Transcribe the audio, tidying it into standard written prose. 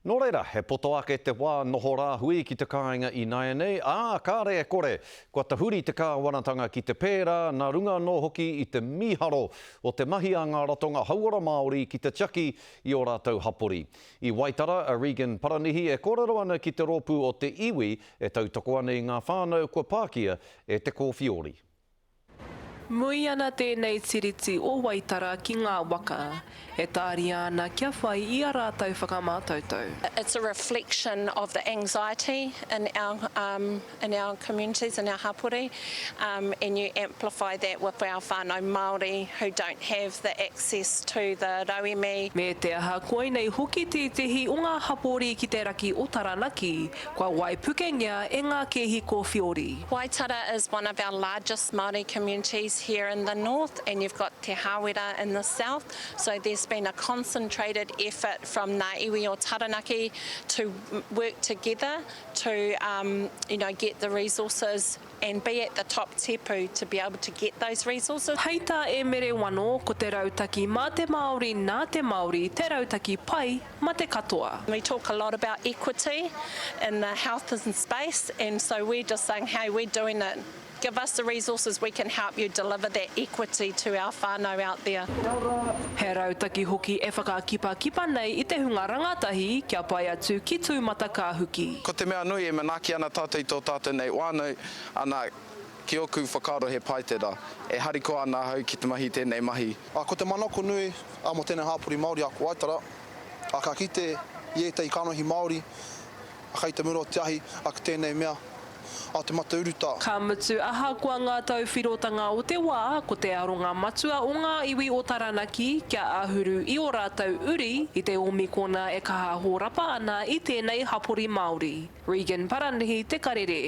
Nō reira, he poto ake te wā noho rāhui ki te kāinga ināianei, ā, kāre e kore, kua tahuri te kāwanatanga ki te pērā nā runga anō hoki i te mīharo o te mahi a ngā ratonga hauora Māori ki te tiaki i ō rātou hapori. I Waitara, a Regan Paranihi e kōrero ana ki te rōpū o te iwi e tautoko ana i ngā whānau kua pākia e te kōwhiori. Mui ana tēnei tiriti o Waitara ki ngā waka e tāria ana kia whai i a rātou whakamātautau. It's a reflection of the anxiety in our um in our communities, in our hapori, um and you amplify that with our whānau Māori who don't have the access to the rauemi. Me te aha, koinei hoki tētehi o ngā hapori ki te raki o Taranaki Kua waipukengia e ngā kēhi kōwhiori. Waitara is one of our largest Māori communities here in the north and you've got Te Hāwera in the south, so there's been a concentrated effort from ngā iwi o Taranaki to work together to you know get the resources and be at the top tepu to be able to get those resources. Hei tā Emere Wano, ko te rautaki mā te Māori, nā te Māori, te rautaki pai ma te katoa. We talk a lot about equity in the health and space and so we're just saying hey we're doing it, give us the resources we can help you deliver that equity to our whānau out there. He rautaki hoki e whakakipakipa nei i te hunga rangatahi kia pai atu ki Tūmatakāhuki. Ko te mea nui e manaaki ana tātou i tō tātou nei whānau, ana, ki ōku whakaaro he pai tērā. E harikoa ana ahau ki te mahi i tēnei mahi. Ko te manako nui mō tēnei hāpori Māori a ko Waitara, ka kite i ētahi kanohi Māori kei te mura o te ahi ki tēnei mea, te mate urutā. Ka mutu, ahakoa ngā tauwhirotanga o te wā, ko te aronga matua o ngā iwi o Taranaki kia āhuru i ō rātou uri i te omikona e kaha hōrapa ana i tēnei hapori Māori. Regan Paranihi, Te Karere.